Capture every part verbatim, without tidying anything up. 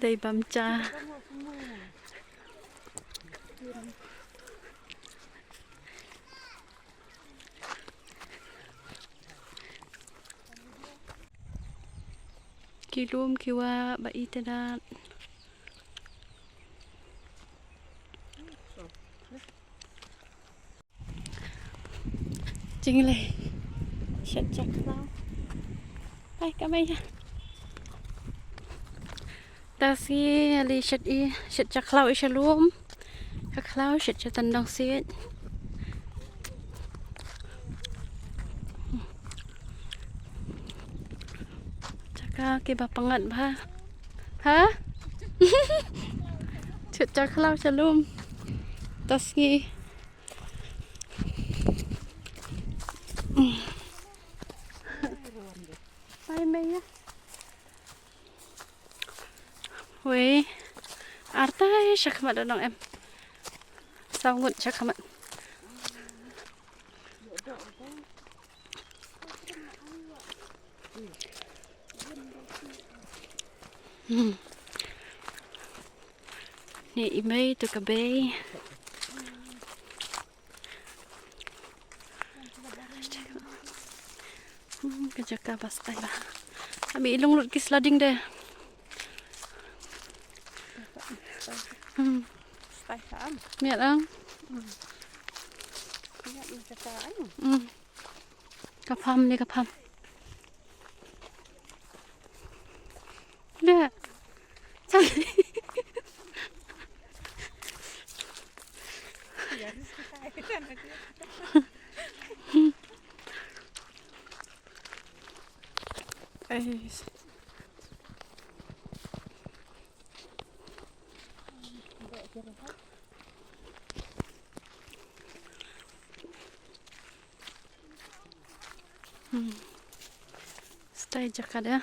Dei bam cha. Ki lum ki wah ba ïeit te dat. Jingleh. Shet ja khlaw. Ai, ka mei ya. Ta si ali shet i, shet ja khlaw i sha lum. Ka khlaw shet ja tandong siet. Jaka ki ba pangat ba. Ha? Shet ja khlaw sha lum. Ta sngi. Ai mei ya. Wei. Artai shakhmat da nong em. Saw ngut shakhmat. Hmm. Ni i mei tu ka bei. Hmm, ka jaka ba stai ba. Ami ilung lut ki slading de. Hmm. Stai ka am. Miat ang. Hmm. Miat ni jaka am. Hmm. Ka pham ni ka pham. Dah. Sorry. Guys. Hmm. Stai jaka de.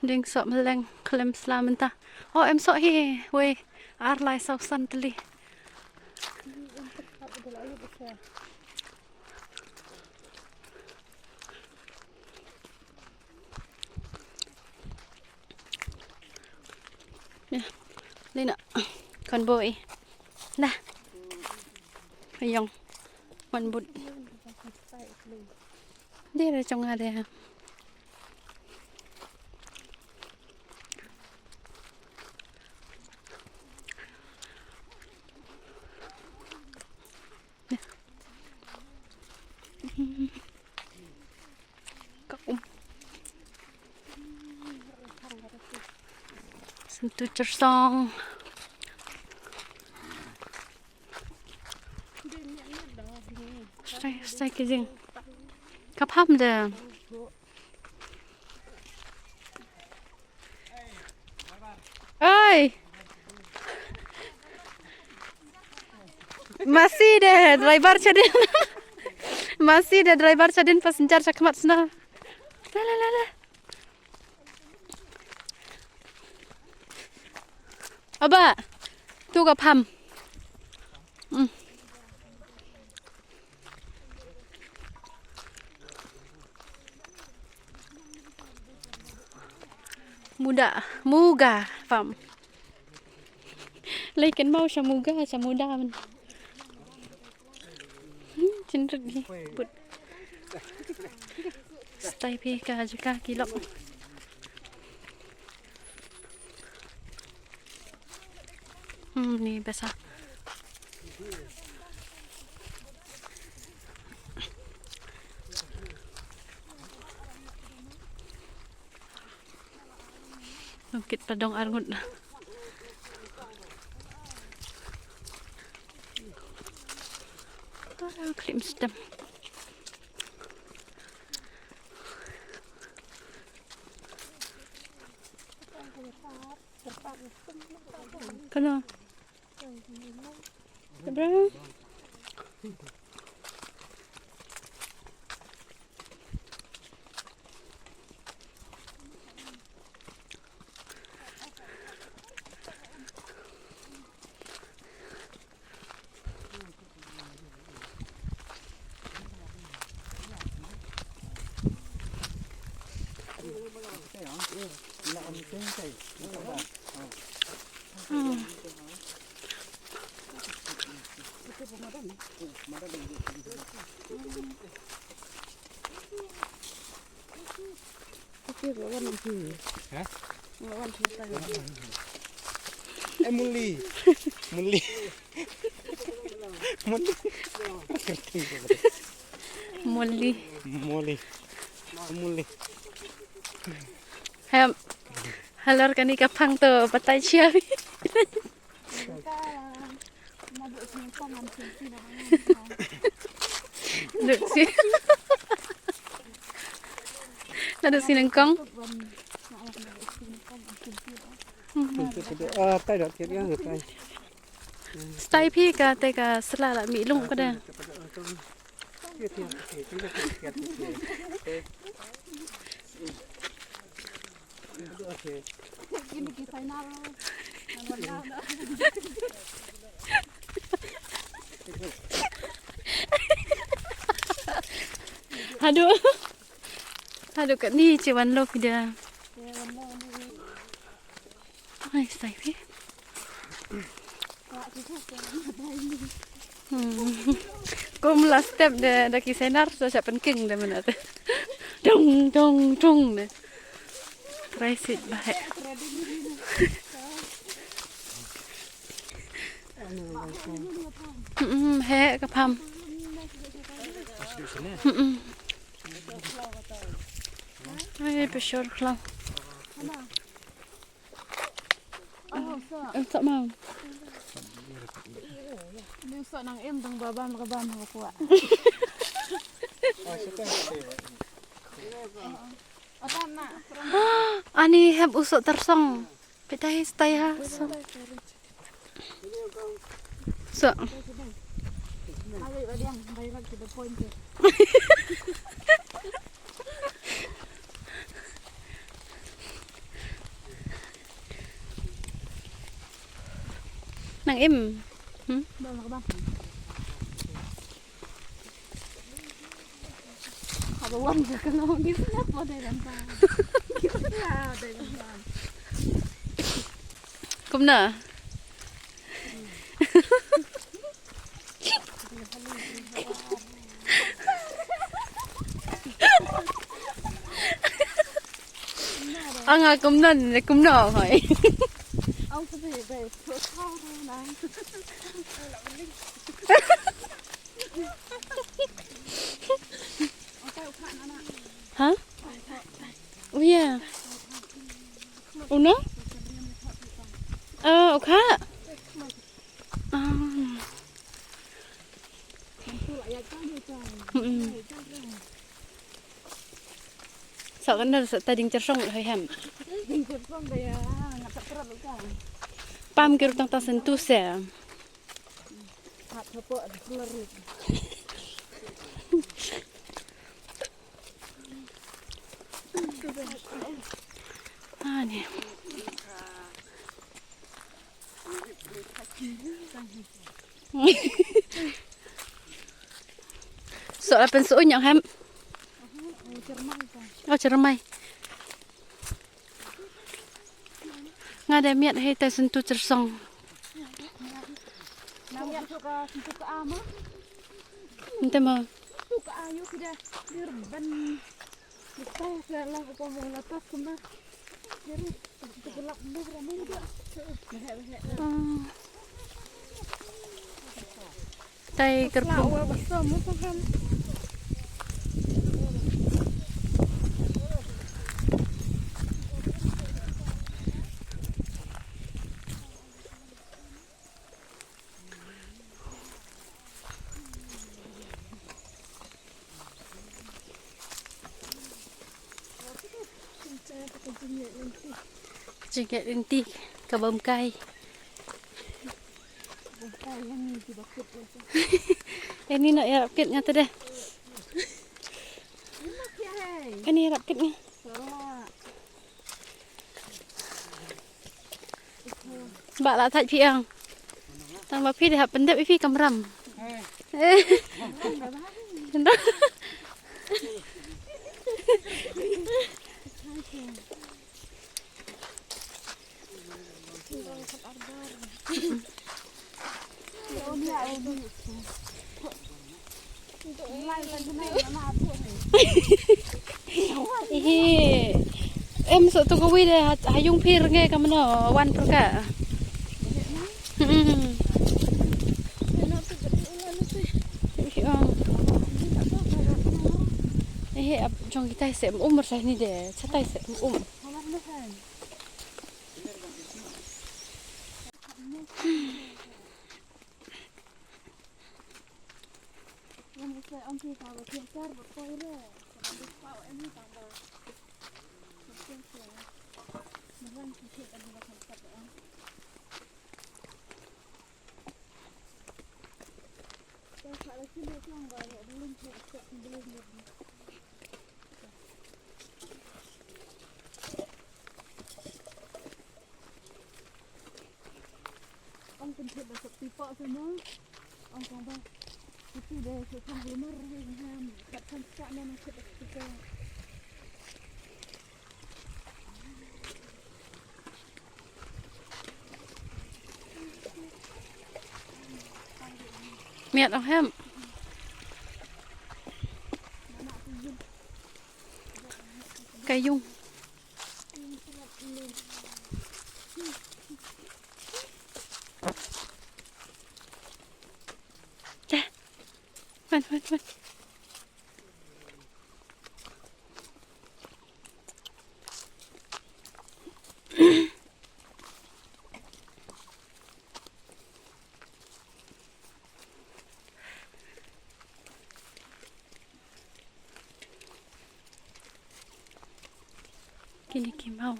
Ding soh meleng khlem sla mynta. Oh, em soh hi. Wei, ar lai saw san tylli. Ya, lina. Kon boi. Dah. Ayong. Man but. Dia ada cong ada. Ka um. Sentu chersong. Stai, stai ki jing. Ka pham de. Oi. Masi de driver shadien. Masi de driver shadien, passenger shakhmat sna. La la la la. Aba. Tu ka pham. Hmm. Muda, Muga farm. Lai kynmaw sha Muga, sha Muda man. Hmm, jingrit hi. But. Stai phi ka jaka ki lok. Hmm, ni basa. Nongkit padong arngut. Ah, klim stem. Kano? Bra. Eh, Munli. Munli. Munli. Munli. Munli. Hem. Halor kane ka phang to batai sia. Duk si. Naduh si nyngkong. Ah, tai dok tiap yang tai. Stai phi ka te ka sla la mi lung ka da. Haduh. Haduh kat ni ci wan lo pida. Ai, stai phi. Hmm. Kum last step da, da ki senar sa sa penking da mena te. Dong, dong, dong da. Try sit ba he. Hmm, he ka pham. Hmm. Ai, peshor khlang. Em, tak mau. Ni usah nang em dang babam ka bam ha kwah. Ani hep usah tersong. Petai stai ha. So. So. Nang im. Hmm? Haba wan ka ka long ngi sngap mo dei kan pa. Ngi sngap dei kan pa. Kumno? Anga kumno ne kumno hoi. Au sa dei dei. Ha? Oh yeah. Uno? Ah, okay. Ah. Mm-mm. Sa kan da sa ta ding chersong hoi hem. Pam ki rutang ta sentu se. Ani. So apen so nyang hem. Oh, chermai. Nga da miat hei tai sentu chersong. Nte mo. Ah. Tai kyrpung. Ka jingeh lynti ka bym kai. Ani noh ïarap kit nga te de. Ani ïarap kit nga. Ba la thait phi ang. Tang ba phi dei hap pyndep ïa phi kamram. Eh. Tang. Hi. Em, so tu kawei de ha, ha yung phi rnge ka mano wan perka. Hmm. Hi, ong. Hi, ap jong kitai se um, um, sa ni de, sa tai se um. Ong pynthut da sop tipa sano. Ong kong ba. Itu de sop kong lumar he ngam. Kat kan sa na na sop tipa. Miat ong hem. Kayung. Dah. Man, man, man. Kine ki maw.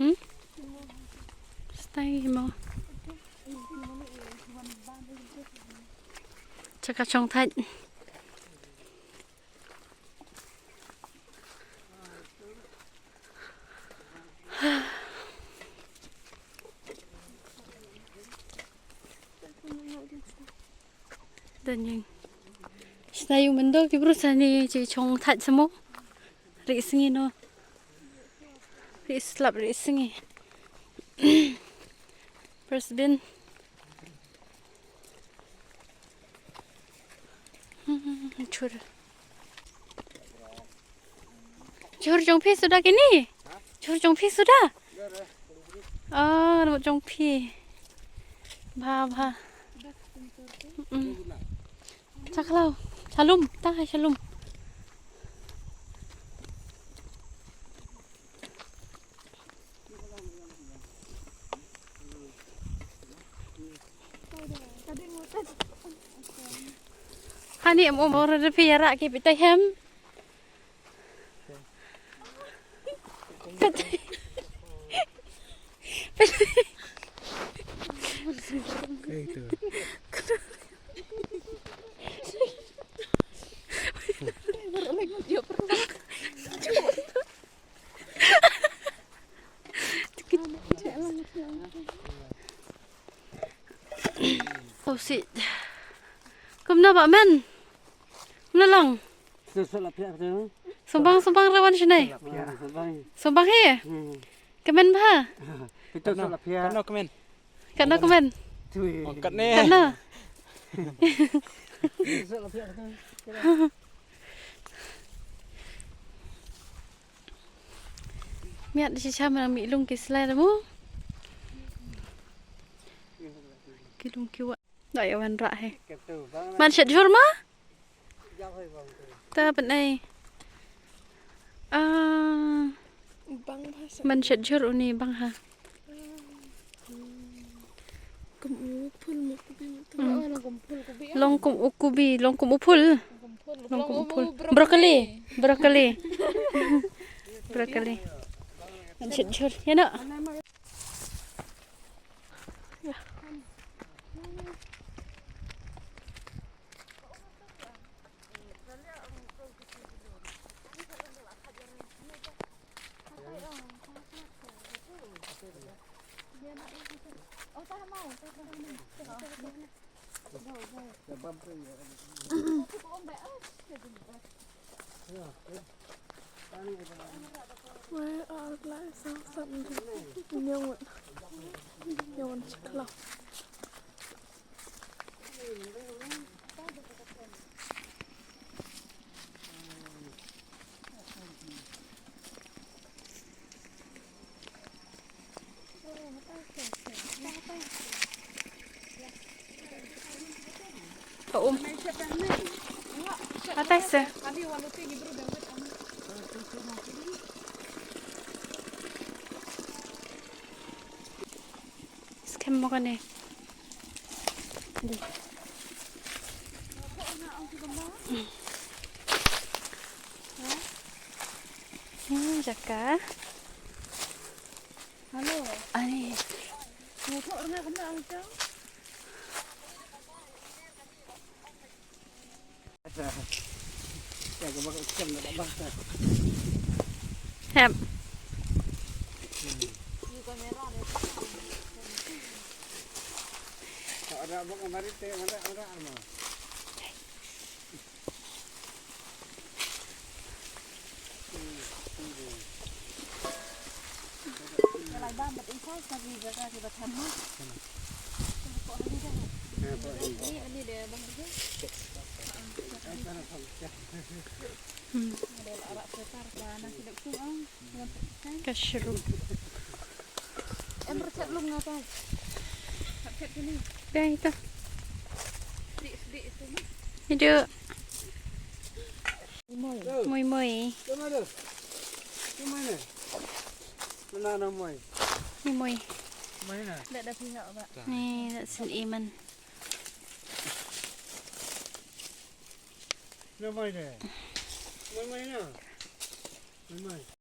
Hmm? Stai mo. Chaka chong thait. Danying. Sna yung mendo ki bru sani chi chong thait samo. Ri sngi no. Ri slap ri sngi. First bin. Hmm, chur. Chur jong phi suda kini? Chur jong phi suda? Ah, rambut jong phi. Bha, bha. Mm. Chaklao. Shalom. Ta hai shalom. Hani em um ora de phi ïarah ki phi tai hem. Kaei tu? Tausi. Kumno ba men? Kumno long? Sumbang, sumbang ra wan shane. Sumbang hi. Kmen bha. Katno kmen? Katno kmen? Katno? Miat shisha ma nang mih lung ki slai da mo. Ki lung ki wah. Da ïa wan rah he. Man shet jhur ma? Ta ban ai. Ah. Man shet jhur uni bang ha. Kum u phul mo kubi mo tu. Mm. Long kum u kubi, long kum u phul. Long kum u phul. Broccoli, broccoli. Broccoli. An chet jhur, ïa no. Where are lights or something? Young one. Young one, check it out. Ka um. Atai se. Skhem mo kane. Di. Hmm, jaka. Hello. Ani. Mo ko orna kena angkau. Hep. Hmm. Ka shru. Em, reset lum ngata. Reset sini. Dah itu. Sedih, sedih itu. Hidup. Moi moi. Ni moi. Dah, dah pihak, Pak. Ni dah sini iman. Moi moi deh. Moi moi na. Moi moi.